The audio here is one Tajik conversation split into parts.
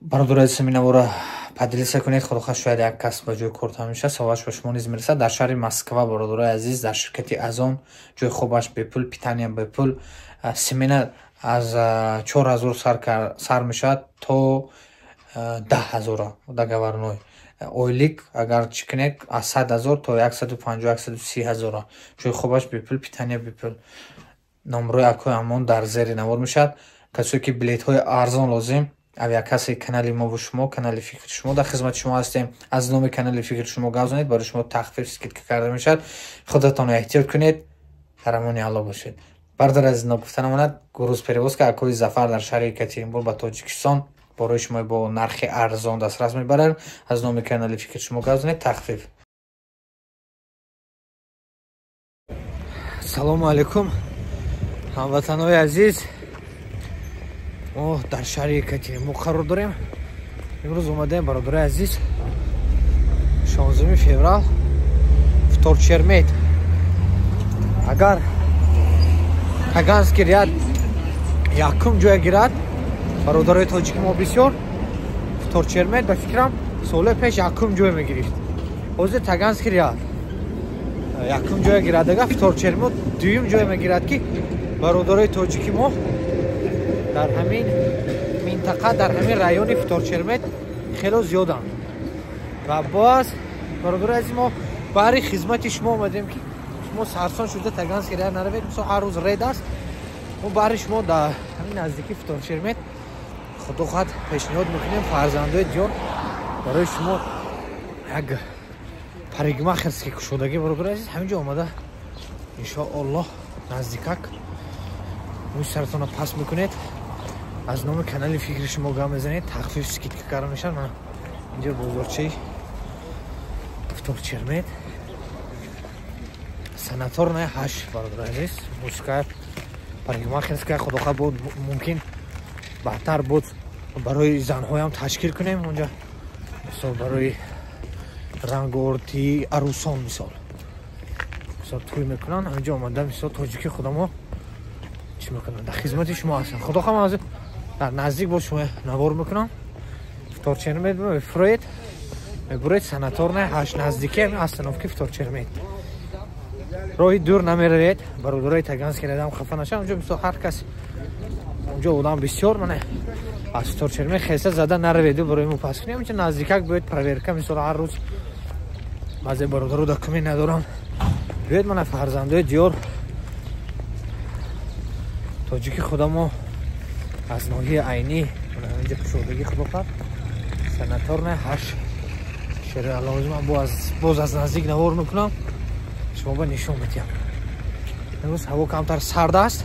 Бародарои азиз, ҳамин навора поделиться кунед, худо хоҳад шояд як кас ба ҷои кор тамом мешавад, саволаш ба шумо низ мерасад. Дар шаҳри Москва, бародарои азиз, дар ширкати Азон ҷои хобаш бепул, питания бепул, смена аз 4000 сар мешавад то 10000 договорной. Ойлик агар чӣ кунед аз 100 000 то 150, 130 000. Ҷои хобаш бепул, питания бепул. Номрои акои Амон дар зери навор мешавад. Касое ки билетҳои арзон лозим, авиакассаи канали мову шумо, канали фикри шумо, дар хизмати шумо ҳастем. Аз номи канали фикри шумо гап занед, барои шумо тахфиф, скидка карда мешавад. Худатонро эҳтиёт кунед, дар амони Аллоҳ бошед. Бародар азиз, ногуфта намонад, грузперевозка акои Зафар дар шаҳри Екатеринбург ба Тоҷикистон барои шумо бо нархи арзон дастрас мебарад. Аз номи канали фикри шумо гап занед, тахфиф. Салому алайкум, ҳамватанои азиз. Мо дар шаҳри Екатеринбург қарор дорем. Имрӯз омадаем, бародарои азиз, 16 феврал, Вторчермет. Агар Таганский ряд якум ҷоя гирад, бародарои тоҷики мо бисёр, Вторчермет ба фикрам соли пеш якум ҷоя мегирифт. Ҳозир Таганский ряд якум ҷоя гирад, агар Вторчермет дуюм ҷоя мегирад, ки бародарои тоҷики мо дар ҳамин минтақа, дар ҳамин райони Вторчермет хело зиёданд. Ва боз бародарои азиз, мо баҳри хизмати шумо омадем, ки шумо сарсон шуда Таганский ряд наравед. Мисол, ҳар рӯз рейд аст. Мо баҳри шумо дар ҳамин наздики Вторчермет, худо хоҳад, пешниҳод мекунем, фарзандои диёр барои шумо як парикмахерский кушодагӣ. Бародарои азиз, ҳамин ҷо омада, иншоаллоҳ, наздикак мӯи саратонро паст мекунед, аз номи канали фикри шумо гап мезанед, тахфиф, скидка карда мешавад. Мана инҷо бозорчаи Вторчермет, Санаторная 8, бародарои азиз, мужская парикмахерская. Худо хоҳад, буд мумкин баъдтар буд барои занҳоям ташкил кунем онҷа, мисол барои рангоортии арусон, мисол тӯй мекунанд, ҳаминҷо омада, мисол тоҷики худамо чӣ мекунанд, дар хизмати шумо ҳастанд. Худо хоҳад, ман дар наздик бо шумо навор мекунам. Вторчермет мефуроед, мебуред Санаторная 8, наздики ҳамин остановки Вторчермет. Роҳи дур намеравед. Бародарои Таганский рядам хафа нашаванд, онҷо мисол ҳар кас, онҷо одам бисёр. Мана аз Вторчермет хеса зада нараведу барои мо пас кунем, онҷо наздикак биёед, проверка, мисол ҳар рӯз баъзе бародаро документ надоранд. Биёед, мана фарзандои диёр, тоҷики худамо аз ноҳияи Айнӣ, инҷо кушодагӣ, худо хоҳад, Санаторная 8. Шери Аллоҳ, ман боз аз наздик навор мекунам, шумо ба нишон медиҳам. Имрӯз ҳаво камтар сард аст.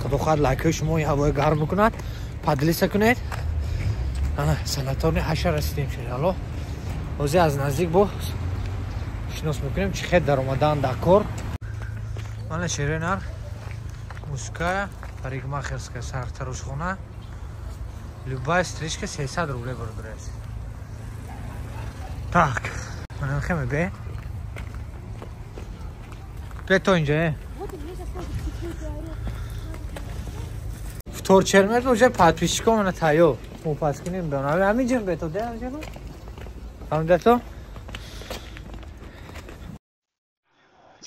Худо хоҳад, лайкҳои шумо ин ҳавои гарм мекунад, поделиться кунед. Ана Санаторный 8 расидем, шери Аллоҳ. Ҳозир аз наздик бо шинос мекунем, чӣ хел даромадан дар кор. Мана шери нар, мужская парикмахерская, сартарошхона, любая стрижка 300 рублей, бародари азиз. Так, мана хеме бе бе то инҷа э Вторчермет уже подписчиком мана тайёр, мо пас кунем ҳамин ҷо бе то де ҳамин ҷо то.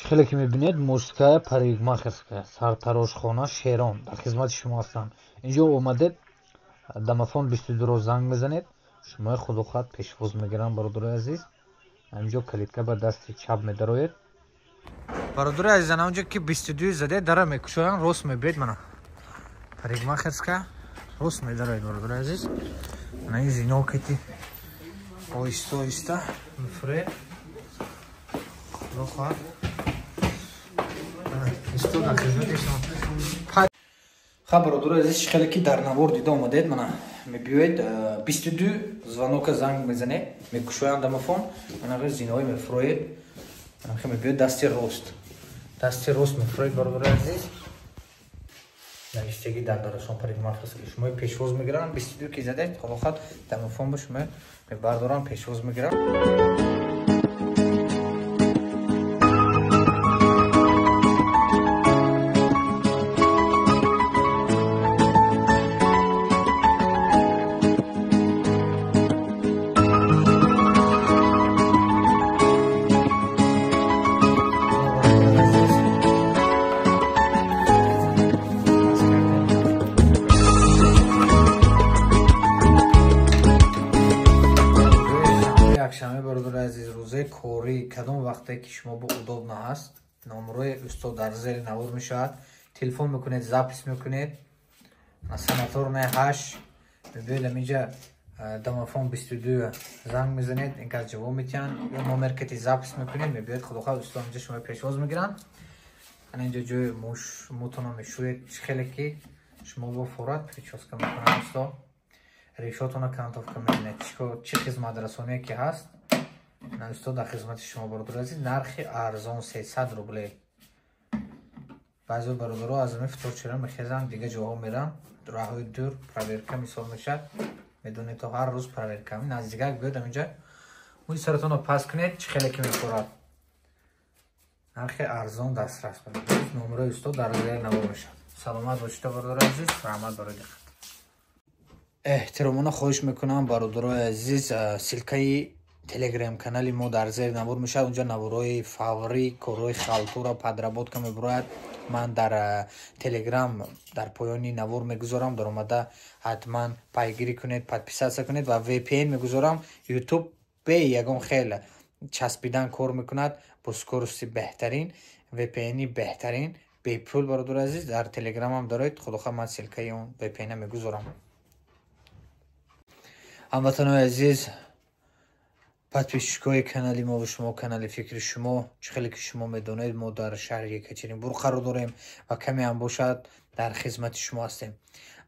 Хеле ки мебинед, мужская парикмахерская, сартарошхона Шерон дар хизмати шумо ҳастанд. Инҷо омадед, домофон 22-ро занг мезанед, шумои худо хоҳад пешвоз мегиранд. Бародарои азиз, ҳаминҷо калитка ба дасти чап медароед. Бародарои азиз, ана онҷо ки 22 задед, дара мекушоянд, рост мебиед, мана парикмахерская, рост медароед. Бародарои азиз, ана ин зино кати оҳиста оҳиста мефуред, худо хоҳад исто дар хизмати шумо. Ха, бародарои азиз, чӣ хеле ки дар навор дида омадед, мана мебиёед, 22 звонока занг мезанед, мекушоянд домофон, мана зиноҳои мефуроед, мебиёед дасти рост, дасти рост мефуроед. Бародарои азиз, навиштагӣ дар дарашон парикмахерский, шумои пешвоз мегиранд. 22 ки задед, худо хоҳад, домофон ба шумо мебардоранд, пешвоз мегиранд. Рӯзаи корӣ, кадом вақте ки шумо бо удобно ҳаст, номерои устод дар зери навор мешавад. Телефон мекунед, запись мекунед. Санаторная 8 мебиёед, аминҷа домофон 22 занг мезанед, ин кас ҷавоб метиҳанд. Ё номер кати запись мекунед, мебиёед, худохоҳ, устод инҷа шумо пешвоз мегиранд. Ана инҷа ҷои мутона мешӯед, чӣ хеле ки шумо бо форат прическа мекунанд устод. Решотона кантовка мебинед, чӣ хизматрасоние ки ҳаст, устод дар хизмати шумо, бародари азиз. Нархи арзон 300 рубле. Баъзе бародаро аз ами вторчера мехезанд, дига ҷоҳо меранд, роҳҳои дур, проверка мисол мешавад. Медонед, то ҳар рӯз проверка. Наздикак биёд, аминҷа мӯи саратонро паст кунед, чӣ хеле ки мефорад. Нархи арзон дастрас. Номерои устод дар зери навор мешавад. Саломат бошед, бародари азиз, раҳмат барои диққат. Эҳтиромона хоҳиш мекунам, бародарои азиз, ссылкаи телеграм канали мо дар зери навор мешавад. Унҷа наворҳои фаврӣ, корҳои халтура, подработка мебурояд. Ман дар телеграм дар поёни навор мегузорам, даромада ҳатман пайгирӣ кунед, подписаться кунед ва VPN мегузорам. Ютуб бе ягон хел часпидан кор мекунад бо скорости беҳтарин, VPN беҳтарин, бепул. Бародари азиз, дар телеграмам доред, худохоҳ, ман ссылкаи он VPN мегузорам. Ҳамватанои азиз, подписчикои канали мо ва шумо, канали Фикри шумо, чӣ хеле ки шумо медонед, мо дар шаҳри Екатеринбург қарор дорем ва каме ҳам бошад, дар хизмати шумо ҳастем.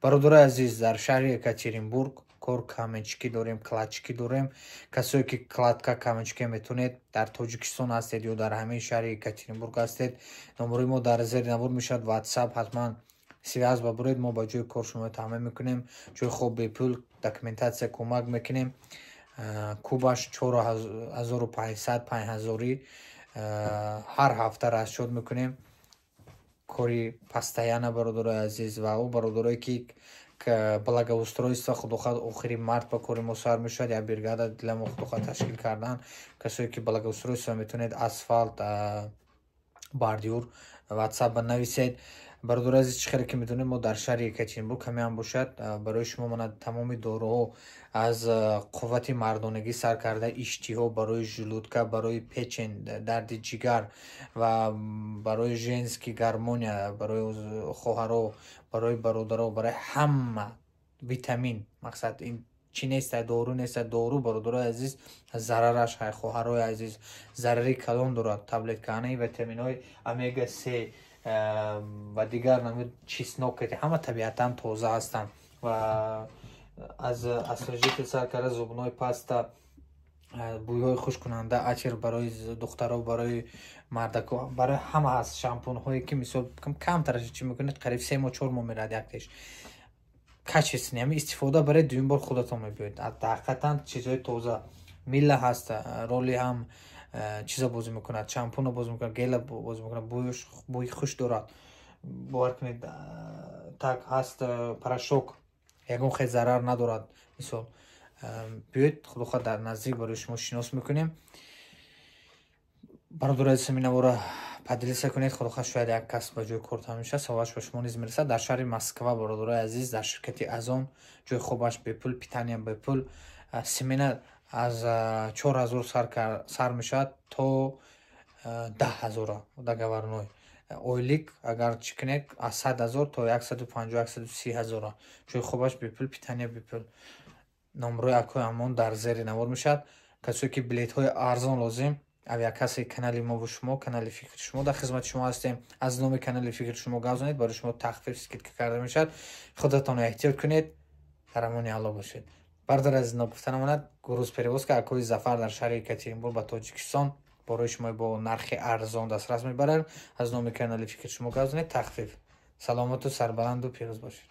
Бародарои азиз, дар шаҳри Екатеринбург кор каменщикӣ дорем, кладчикӣ дорем. Касое ки кладка, каменщикӣ метавонед, дар Тоҷикистон ҳастед ё дар ҳамин шаҳри Екатеринбург ҳастед, номерои мо дар зери навор мешавад, Ватсап, ҳатман связь бабуред. Мо ба ҷои кор шумо таъмин мекунем, ҷои хоб бепул, документация кӯмак мекунем. Кубаш 4500, 5000-ӣ, ҳар ҳафта расчёт мекунем. Кори постоянно, бародарои азиз. Ва ӯ бародарое ки благоустройство, худохоҳ, охири март ба кори мо сар мешавад. Як бригада дила мо, худохоҳ, ташкил кардан. Касое ки благоустройство метавонед, асфалт, бордюр, Ватсап ба нависед. Бародари азиз, чӣ хеле ки медонед, мо дар шаҳри Екатеринбург каме ҳам бошад, барои шумо мана тамоми доруҳо, аз қуввати мардонагӣ сар карда, иштиҳо, барои желудка, барои печень, дарди ҷигар ва барои женский гармония, барои хоҳаро, барои бародаро, барои ҳама витамин. Мақсад ин чӣ неста, дору неста. Дору, бародарои азиз, зарараш ҳай, хоҳарои азиз, зарари калон дорад. Таблетканаи витаминҳои омега се ва дигар намуд чеснок, ҳама табиатан тоза ҳастанд. Ва аз освежитель сар карда, зубной паста, бӯйҳои хушкунанда, атр барои духтаро, барои мардако, барои ҳама ҳаст. Шампунҳое ки мисол камтараш чӣ мекунед, қариб 3 моҳ, 4 моҳ мерад яктеш. Качественный, ҳами истифода баред, дуюм бор худатон мебиёед. Ҳақиқатан чизҳои тоза. Мыла ҳаст, роли ҳам чиза бозӣ мекунад, шампуна бозӣ мекунад, гела бозӣ мекунад, бӯи хуш дорад, бовар кунед. Так, ҳаст порошок, ягон хел зарар надорад. Мисол, биёед, худохоҳ, дар наздик барои шумо шинос мекунем. Бародари азиз, ҳамин навора поделиться кунед, худохоҳ, шояд як кас ба ҷои кор тамом мешавад, саволаш ба шумо низ мерасад. Дар шаҳри Москва, бародарои азиз, дар ширкати Азон ҷои хобаш бепул, питания бепул, смена аз 4000 сар мешавад то 10 000-а договорной. Ойлик агар чӣ кунед, аз 100 000 то 150, 130 000-а. Ҷои хобаш бепул, питания бепул. Номерои акои Амон дар зери навор мешавад. Касое ки билетҳои арзон лозим, авиакассаи канали мову шумо, канали Фикри шумо, дар хизмати шумо ҳастем. Аз номи канали Фикри шумо гап занед, барои шумо тахфиф, скидка карда мешавад. Худатонро эҳтиёт кунед, дар амони Алло бошед. Бародар азиз, ногуфта намонад, грузперевозка акои Зафар дар шаҳри Екатеринбург ба Тоҷикистон барои шумо бо нархи арзон дастрас мебарад. Аз номи канали Фикри шумо гап занед, тахфиф. Саломату сарбаланду пирӯз бошед.